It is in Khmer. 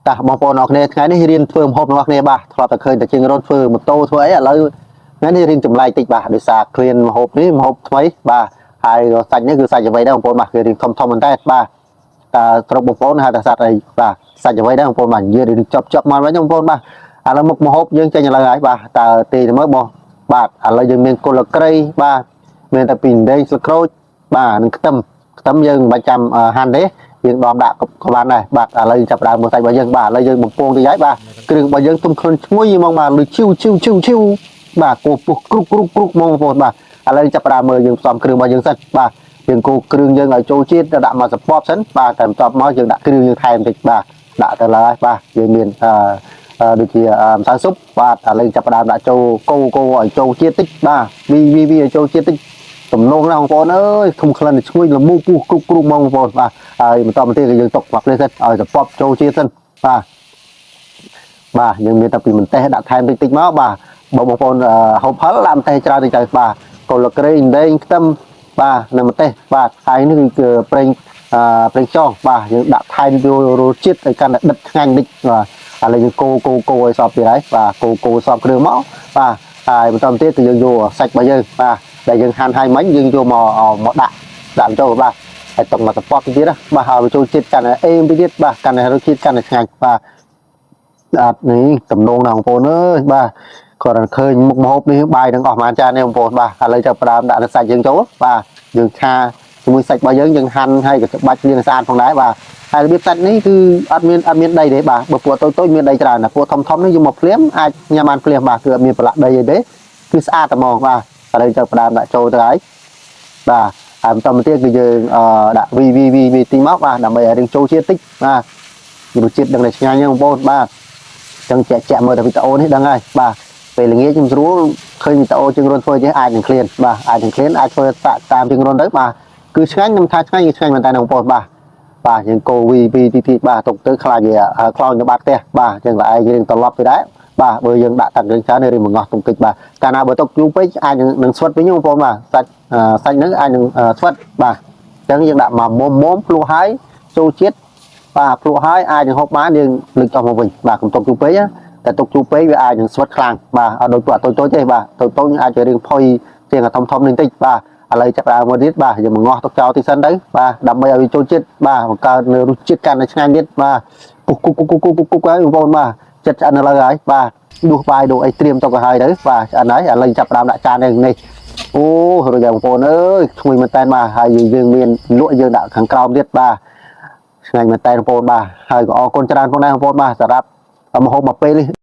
តាបងប្អូនអរគ្នាថ្ងៃនេះរៀនធ្វើម្ហូបរបស់គ្នាបាទធ្លាប់តែឃើញតែជាងរត់ធ្វើម៉ូតូធ្វើអីឥឡូវថ្ងៃនេះរៀនចម្លែកតិចបាទដោយសារឃ្លានម្ហូបនេះម្ហូបថ្មីបាទហើយសាច់នេះគឺសាច់អ្វីដែរបងប្អូនបាទគឺរៀនធំធំមែនតើបាទតើស្រុកបងប្អូនហៅថាសត្វអីបាទសាច់អ្វីដែរបងប្អូនបាទនិយាយរៀនចប់ចប់មកវិញបងប្អូនបាទឥឡូវមុខម្ហូបយើងចេញឥឡូវហើយបាទតើទេទៅមើលបងបាទឥឡូវយើងមានគល់ក្រៃបាទមានតែពីដេងស្លឹកក្រូចបាទនិងខ្ទឹមខ្ទឹមយើងមិនបាច់ចាំហាន់ទេយើងដំដាក់ក៏បានដែរបាទឥឡូវចាប់ដើមមើលសាច់របស់យើងបាទឥឡូវយើងបំពងទៅហើយបាទគ្រឿងរបស់យើងទុំខ្លួនឈ្ងុយហ្មងបាទលឺឈីវឈីវឈីវឈីវបាទគោពុះគ្រុកគ្រុកគ្រុកហ្មងបងប្អូនបាទឥឡូវចាប់ដើមមើលយើងផ្សំគ្រឿងរបស់យើងសិនបាទយើងគោគ្រឿងយើងឲ្យចូលជាតិដាក់មកសពបសិនបាទតែបន្ទាប់មកយើងដាក់គ្រឿងយើងថែមតិចបាទដាក់ទៅឡើយបាទយើងមានអឺដូចជាម្សៅស៊ុបបាទឥឡូវចាប់ដើមដាក់ចូលគោគោឲ្យចូលជាតិតិចបាទវីវីវីឲ្យចូលជាតិតិច ទំនងណាស់បងប្អូនអើយធំក្លិនឈ្ងុយល្មូពុះគ្រប់គ្រប់ហ្មងបងប្អូនបាទហើយបន្តមកទៀតគឺយើងទុកមកភ្លេចសិនឲ្យសពប់ចូលជាតិសិនបាទបាទយើងមានតែពីម្ទេសដាក់ថែមតិចតិចមកបាទបើបងប្អូនហូបហឹលដាក់ម្ទេសច្រើនតិចទៅបាទកូលក្រេងដេងខ្ទឹមបាទនិងម្ទេសបាទហើយនេះគឺប្រេងអឺប្រេងចងបាទយើងដាក់ថែមយករសជាតិឲ្យកាន់តែដិតឆ្ងាញ់តិចបាទឥឡូវយើងកូរកូរកូរឲ្យសព្វទៀតហើយបាទកូរកូរសព្វគ្រឿងមកបាទហើយបន្តមកទៀតគឺយើងយកសាច់របស់យើងបាទដែលយើងហាន់ហើយមិញយើងយកមកមកដាក់ដាក់ចូលបាទហើយតុកមកសពតទៀតណាបាទហើយចូលជាតិកាន់តែអេមពីទៀតបាទកាន់តែរសជាតិកាន់តែឆ្ងាញ់បាទអត់នេះតំណងណាស់បងប្អូនអើយបាទគាត់តែឃើញមុខម្ហូបនេះបាយនឹងអស់ប្រហែលចាននេះបងប្អូនបាទឥឡូវចាប់ផ្ដើមដាក់នៅសាច់យើងចូលបាទយើងឆាជាមួយសាច់របស់យើងយើងហាន់ហើយក៏ច្បាច់លាងស្អាតផងដែរបាទហើយរបៀបសាច់នេះគឺអត់មានដីទេបាទបើពួកតូចតូចមានដីច្រើនណាពួកធំធំនេះយកមកភ្លាមអាចញ៉ាំបានភ្លាមបាទគឺអត់មានប្រឡាក់ដីអីទេគឺស្អាតតែហ្មងបាទឥឡូវចាប់ផ្ដើមដាក់ចូលទៅហើយបាទហើយបន្តមកទៀតគឺយើងអឺដាក់វីវីវីវីទីមកបាទដើម្បីឲ្យរឿងចូលជាតិតិចបាទរសជាតិដឹងតែឆ្ងាញ់ហ្នឹងបងប្អូនបាទចឹងជាក់ជាក់មើលតែវីដេអូនេះដឹងហើយបាទពេលល្ងាចខ្ញុំស្រួលឃើញវីដេអូជាងរុនធ្វើចេះអាចនឹងឃ្លានបាទអាចនឹងឃ្លានអាចធ្វើតាមជាងរុនទៅបាទគឺឆ្ងាញ់ខ្ញុំថាឆ្ងាញ់គឺឆ្ងាញ់មែនតើបងប្អូនបាទបាទយើងកូវីវីទីទីបាទទុកទៅខ្លាចវាខ្លោចទៅបាត់ផ្ទះបាទចឹងតែឯងរៀងត្រឡប់ទៅដែរបាទបើយើងដាក់តាំងរឿងច្រើនរៀងមកងោះទុកតិចបាទកាលណាបើទុកយូរពេកអាចនឹងស្វិតវិញបងប្អូនបាទសាច់សាច់ហ្នឹងអាចនឹងស្វិតបាទអញ្ចឹងយើងដាក់មកមុំមុំភ្លុះហើយចូលជាតិបាទភ្លុះហើយអាចនឹងហូបបានយើងលើកចុះមកវិញបាទកុំទុកយូរពេកណាតែទុកយូរពេកវាអាចនឹងស្វិតខ្លាំងបាទអត់ដូចពួកតូចតូចទេបាទតូចតូចអាចจะរៀងផុយជាងធំធំនេះបន្តិចបាទឥឡូវចាប់ដើមមកទៀតបាទយើងមកងោះទុកចោលទីសិនទៅបាទដើម្បីឲ្យវាចូលជាតិបាទបង្កើតនៅរសជាតិកាន់តែឆ្ងាញ់ទៀតបាទគុកគុកគុកគុកគុកគុកហើយបងប្អូនបាទចិត្តឆ្អិនឥឡូវហើយបាទដួសបាយដួសអីត្រៀមទុកឲ្យហើយទៅបាទឆ្អិនហើយឥឡូវចាប់ដើមដាក់ចាននេះនេះអូរួចហើយបងប្អូនអើយឈ្ងុយមែនតើបាទហើយយើងមានលក់យើងដាក់ខាងក្រោមទៀតបាទឆ្ងាញ់មែនតើបងប្អូនបាទហើយក៏អរគុណច្រើនផងដែរបងប្អូនបាទសម្រាប់ម្ហូបមួយពេលនេះ។